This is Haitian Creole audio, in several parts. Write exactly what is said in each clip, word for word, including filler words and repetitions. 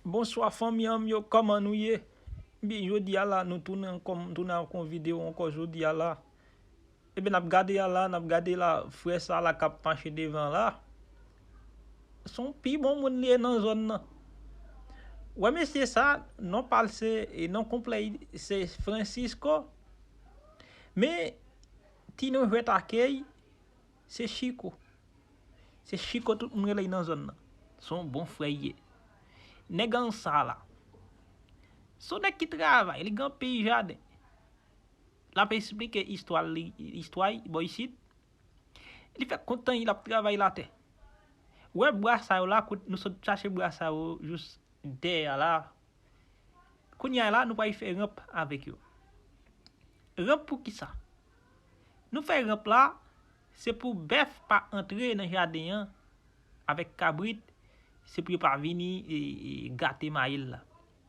Bonswa fanmi an m yo, kòman nou ye? Ebyen, jodi a la, nou tounen ankò, m tounen ak yon videyo ankò jodi a la. Ebyen, n ap gade a la, n ap gade la, frè sa la k ap mache devan la. Se yon pi bon moun li ye nan zòn nan. Wè mesye sa, non pa l se, e non konplè l se Francisco. Men, ti non jwèt ak li, se Chiko. Se Chiko tout moun rele l nan zòn nan. Se yon bon frè l ye. Nèg an sa la. Se yon nèg ki travay, li gen anpil jaden. L ap esplike istwa li, istwa l bò isit. Li fè kontan l ap travay latè. Wè bwa sa yo la, kote nou sot chache bwa sa yo jous dèyè a la. Kounye a la, nou pral fè ranp avèk yo. Ranp pou kisa? Nou fè ranp la, se pou bèf pa antre nan jaden an avèk kabrit, se pou yo pa vini e, e gate mayi l la.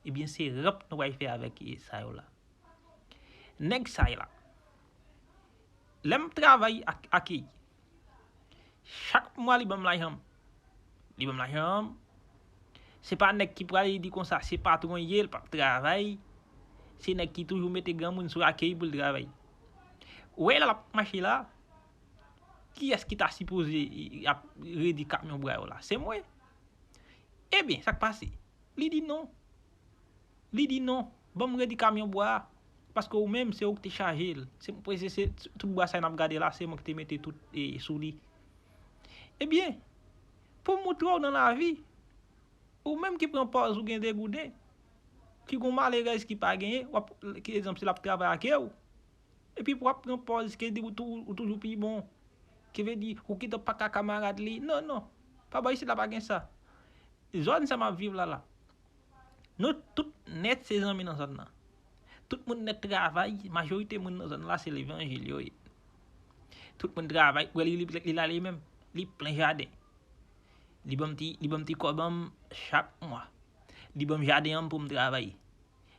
Ebyen, se ranp nou pral fè avèk e, sa yo la. Nèg sa yo la. Lè m travay ak, ak li, chak mwa li ban m lajan m. Li ban m lajan m. Se pa nèg ki pral di konsa, se patwon l ye, l p ap travay. Se nèg ki toujou mete granmoun sou lakay pou l travay. Wè lè l ap mache la, kiyès ki ta sipoze ap redi kamyon bwa yo la? Se mwen. Ebyen, sa k pase? Li di non. Li di non. Ban m redi kamyon bwa a. Paske ou menm, se ou ki te chaje l. Se, se, se, tout bwa sa n ap gade la, se mwen ki te mete tout e, sou li. Ebyen, pou m moutre w nan lavi, ou menm ki pran pòz ou gen degouden, ki gon malerèz ki pa genyen, w ap, ki egzanp, si l ap travay ak ou, epi pou w ap pran pòz ke di ou tou, ou toujou pi bon. Ki vle di, ou gentan pa ka kamarad li. Non, non. Pa bò isit la pa gen sa. Zòn sa m ap viv la la. Nou tout nèt se zanmi nan zòn nan. Tout moun nèt travay, majorite moun nan zòn la se levanjil yo ye. Tout moun travay, wè li, li, li la li menm, li plen jaden. Li ban m ti, li ban m ti kòb an m chak mwa. Li ban m jaden an m pou m travay.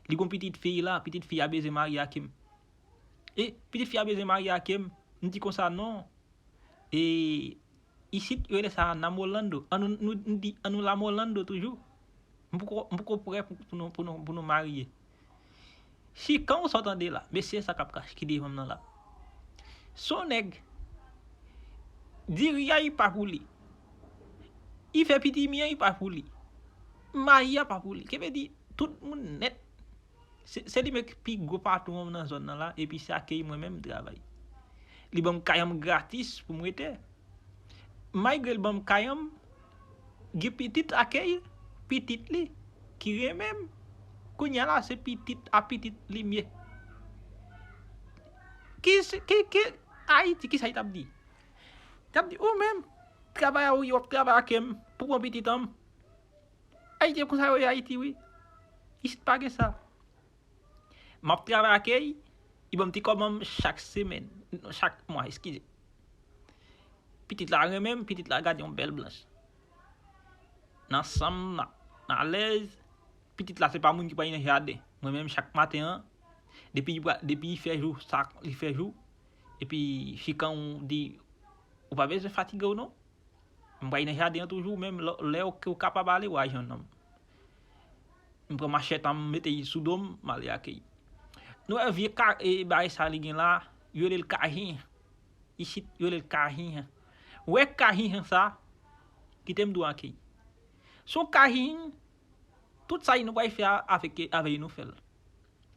Li gon pitit fi la, pitit fi a bezwen marye ak m. E pitit fi a bezwen marye ak m, m di konsa non. E isit yo rele sa Namolando. An nou, nou, nou di an nou Lamolando toujou. M poko, m poko prè pou, pou nou, pou nou, pou nou marye. Chikan ou sa w tande la, mesye sa k ap kache ki devan m nan la. Se yon nèg, diri a li pa pou li. Li fè pitimi an li pa pou li. Mayi a pa pou li. Ki vle di, tout moun nèt. Se, se li menm ki pi gwo patwon nan zòn nan la, epi se ak li mwen menm m travay. Li ban m kay an m gratis pou m rete. Malgre l ban m kay an m, gen pitit ak li, pitit li, ki renmen m. Kounye a la, se pitit a pitit li m ye. Ki, ki, ki, Ayiti, kisa li t ap di? T ap di, ou menm, travay a ou ye, w ap travay ak m pou pran pitit an m. Ayiti, e konsa yo ye Ayiti, wi. Isit pa gen sa. M ap travay ak li, li ban m ti kòb an m chak semèn, chak mwa, eskize. Pitit la renmen m, pitit la gade yon bèl blanch. Nan san m nan, nan alèz, pitit la se pa moun ki pral nan jaden. Mwen menm chak maten an, depi li pra-, depi li fè jou, sa li fè jou, epi chikan ou di, ou pa bezwen fatige w non. M pral nan jaden an toujou, menm lè, lè ou, ou kapab ale, w a jwenn non m. M pran machèt an m, m mete l sou do m, m ale ak li. Nou wè vye ka, e, bagay sa li gen la, yo rele l kahin. Isit, yo rele l kahin. Ou wè kahin sa, kite m di w ak li. Se yon kahin, tout sa nou pral fè a, avèk, avè nou fè l.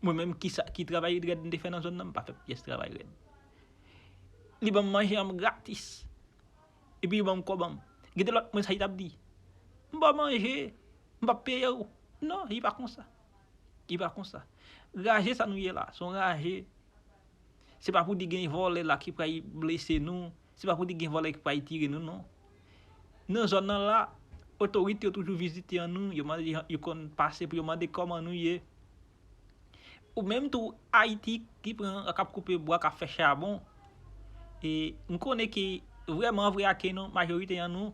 Mwen menm ki sa, ki travay rèd m te fè nan zòn nan, m pa fè pyès travay rèd. Li ban m manje an m gratis. Epi li ban m kòb an m. Gen de lòt moun sa li t ap di, m ba w manje, m p ap peye w. Non, li pa konsa. Li pa konsa. Raje sa nou ye la, se yon raje. Se pa pou di gen vòlè la ki pral blese nou. Se pa pou di gen vòlè ki pral tire nou, non. Nan zòn nan la, otorite yo toujou vizite an nou, yo mande, yo konn pase pou yo mande kòman nou ye. Ou menm tou, Ayiti ki pran, k ap koupe bwa, k ap fè chabon. E m konnen ke vrèman vre ake non, majorite an nou,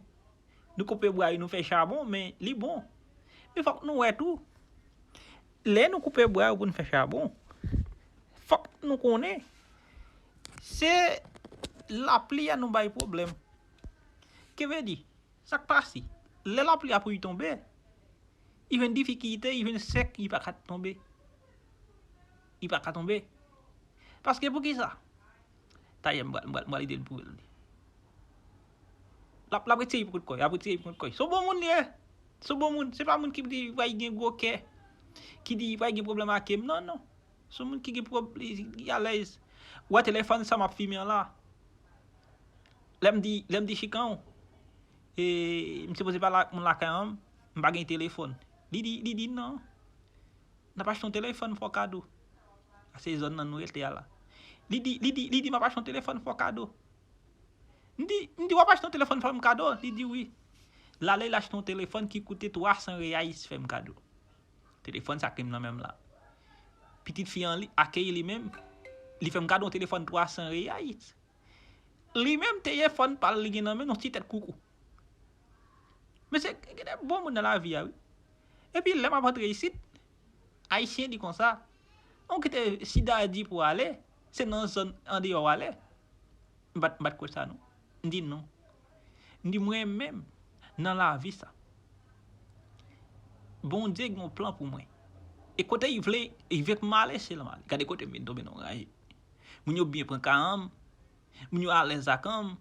nou koupe bwa yo, nou fè chabon, men li bon. Men fòk nou wè tou, lè nou koupe bwa yo pou nou fè chabon, fòk nou konnen se lapli a nou bay pwoblèm. Ki vle di, sa k pase? Lè lapli a pou l tonbe, Li jwenn difikilte, li jwenn sèk, li pa ka tonbe. Li pa ka tonbe. Paske poukisa? Tayè m pral, m pral, m pral ede l pou l. L ap, l ap retire pou kont kò l, l ap retire pou kont kò l. Se yon bon moun li ye. Se yon bon moun. Se pa moun ki di pral gen gwo kè, ki di pral gen pwoblèm ak m. Non, non. Se yon moun ki gen pwob-, li, li alèz. Ou wè telefòn sa m ap fimen an la. Lè m di, lè m di Chikan, e, m sipoze pale ak moun lakay an, m pa gen telefòn. Li di, li di non. N ap achte yon telefòn fè w kado. A se zòn nan nou rete a la. Li di, li di, li di m ap achte yon telefòn fè w kado. M di, m di w ap achte yon telefòn fè m kado? Li di wi. L ale l achte yon telefòn ki koute twa san reyais fè m kado. Telefòn sa ki nan men m la. Pitit fi an li, Akey li menm, li fè m kado yon telefòn twa san reyais. Li menm telefòn pa l li gen nan men l yon ti tèt koukou. Mesye, gen de bon moun nan lavi a wi. Epi lè m ap antre isit, Ayisyen di konsa, ou kite Sidadi pou ale, se nan zòn andeyò w ale. M pa t, m pa t kwè sa non. M di non. M di mwen menm, nan lavi sa, Bondye gen yon plan pou mwen. E kote l vle, l vle pou m ale, se la m ale. Gade kote m vin tonbe nan yon raje. Moun yo byen pran ka an m, moun yo alèz ak an m.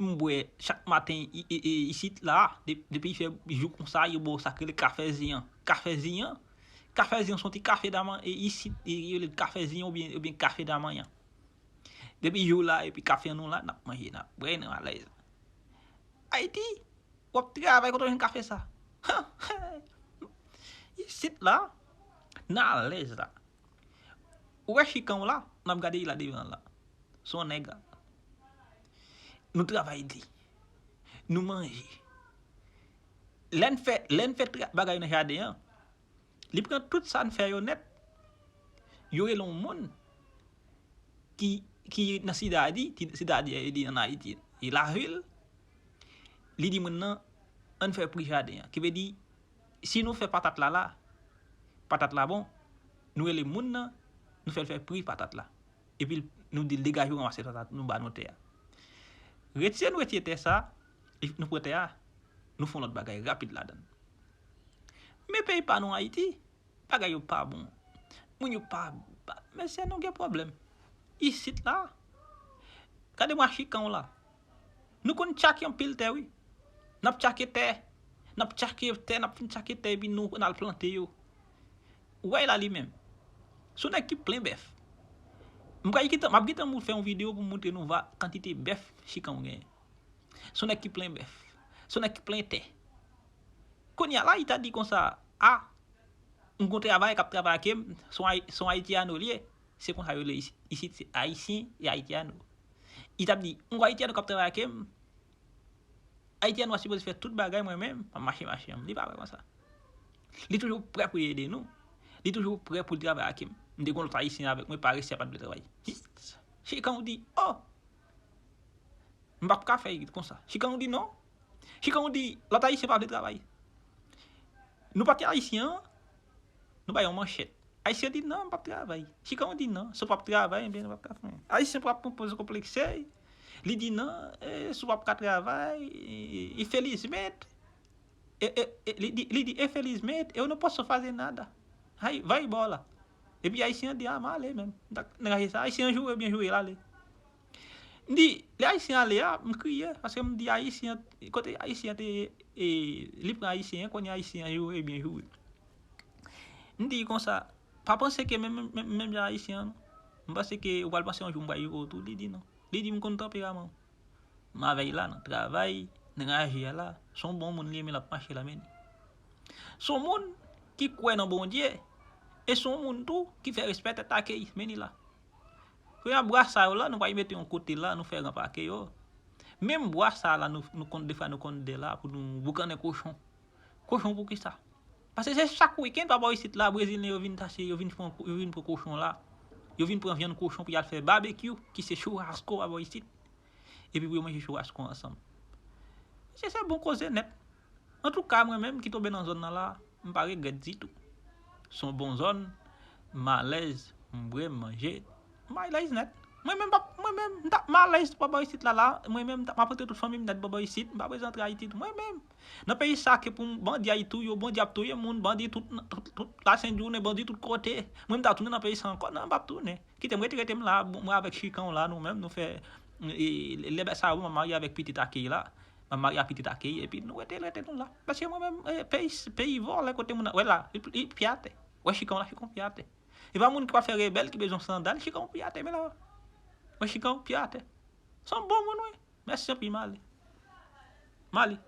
M bwè chak maten i-, i-, i-, isit la, de-, depi l fè jou konsa, yo ba w sa k rele kafe ziyan. Kafe ziyan, kafe ziyan se yon ti kafe daman, e isit, e yo rele l kafe ziyan oubyen, oubyen kafe damanyan. Depi jou la, epi kafe nou la, n ap manje, n ap bwè, nou alèz. Ayiti, w ap travay kote w jwenn kafe sa. Isit la, n alèz la. Ou wè Chikan w la, n ap gade l la devan la. Se yon nèg la. Nou travay di. Nou manje. Lè n fè, lè n fè tra-, bagay nan jaden an, li pran tout sa n fè yo nèt. Yo rele yon moun ki, ki nan Sidadi, ki Sidadi e di ann Ayiti, e lavil, li di moun nan, ann fè pri jaden an. Ki vle di, si nou fè patat la la, patat la bon, nou rele moun nan, nou fè l fè pri patat la. Epi l, nou di l degaje w ranmase patat, nou ba nou tè a. Retire nou retire tè sa, nou pran tè a, nou fè yon lòt bagay rapid ladan l. Men peyi pa nou Ayiti, bagay yo pa bon. Moun yo pa, pa, mesye nou gen pwoblèm. Isit la, gade mwa Chikan w la. Nou konn tchake anpil tè wi. N ap tchake tè, n ap tchake tè, n ap fin tchake tè epi nou, n al plante yo. Ou wè la li menm. Se yon nèg ki plen bèf. M pral gentan, m ap gentan fè yon videyo pou m montre nou va kantite bèf Chikan w genyen. Se yon nèg ki plen bèf. Se yon nèg ki plen tè. Kounye a la, li ta di konsa, a, m gon travay k ap travay ak m, se yon Ay-, se yon Ayitiano li ye. Se konsa yo rele isit, isit se Ayisyen e Ayitiano. Li t ap di, m gon Ayitiano k ap travay ak m, Ayitiano a sipoze fè tout bagay, mwen menm, m ap mache mache m. Li pa vre konsa. Li toujou prè pou l ede nou. Li toujou prè pou l travay ak m. M te gon lòt Ayisyen avèk mwen, parese a pa t vle travay. Chikan w di, oh! M p ap ka fè l konsa. Chikan w di non. Chikan w di, lòt Ayisyen pa vle travay. Nou pati Ayisyen an, nou bay yon manchèt. Ayisyen di non, m p ap travay. Chikan w di non, si w p ap travay, ebyen nou p ap ka fè anyen. Ayisyen pral pran poz konplekse, li di non, e, si w p ap ka travay, e, infelizmente, e, e, e, li di, li di, infelizmente, eu não posso fazer nada. Aí, vai embora. Epi Ayisyen an di, a, m ale menm. Nan raje sa, Ayisyen an joure byen joure, l ale. M di, lè Ayisyen ale a, m kriye, paske m di Ayisyen, kote Ayisyen te, e, li pran Ayisyen, kounye a Ayisyen an joure ebyen joure. M di konsa, pa panse ke menm, menm, menm jan Ayisyen an, non. M panse ke ou pral panse yon jou m pral joure w tou, li di non. Li di m konn tanperaman w. M avè l la nan travay, nan raje a la, se yon bon moun li ye, men l ap mache la, men li. Se yon moun ki kwè nan Bondye, e se yon moun tou ki fè respè tèt Akey, men li la. Kounye a bwa sa yo la, nou pral mete yon kote la, nou fè ranp ak yo. Menm bwa sa la, nou, nou konn, defwa nou konn de la pou nou boukannen kochon. Kochon poukisa? Paske se chak wikenn pa bò isit la, Brezilyen yo vin tache, yo vin pran, yo vin pran kochon la. Yo vin pran vyann kochon pou y al fè babekyou, ki se churrasco pa bò isit. Epi pou yo manje churrasco ansanm. Mesye, se bon koze nèt. Antouka, mwen menm ki tonbe nan zòn nan la, m pa regrèt ditou. Se yon bon zòn, m alèz, m bwè, m manje, m alèz nèt. Mwen menm, m ap, mwen menm, m t ap m alèz bò bò isit la, la. Mwen menm, m t ap, m ap antre tout fanmi m nèt bò bò isit. M pa bezwen antre Ayiti tou. Mwen menm. Nan peyi sa ke pou bandi ay touye, bandi ap touye moun, bandi tout, tout, tout, tout la sent jounen, bandi tout kote. Mwen, m ta tounen nan peyi sa ankò? Non, m p ap tounen. Kite m rete, rete m la, bon, mwen avèk chikan w la, nou menm, nou fè, e, lè sa yo, m ap marye avèk pitit Akey la. M ap marye ak pitit Akey, epi nou rete, rete nou la. Paske mwen menm, e, peyi, peyi vòlè kote moun, wè la, li, li pye atè. Wè chikan w la, chikan w pye atè. E pa moun ki pa fè rebèl, ki bezwen sandal, chikan w pye atè, men la. Wè chikan w pye atè. Se yon bon moun, wi. Mèsi anpil, m ale. M ale.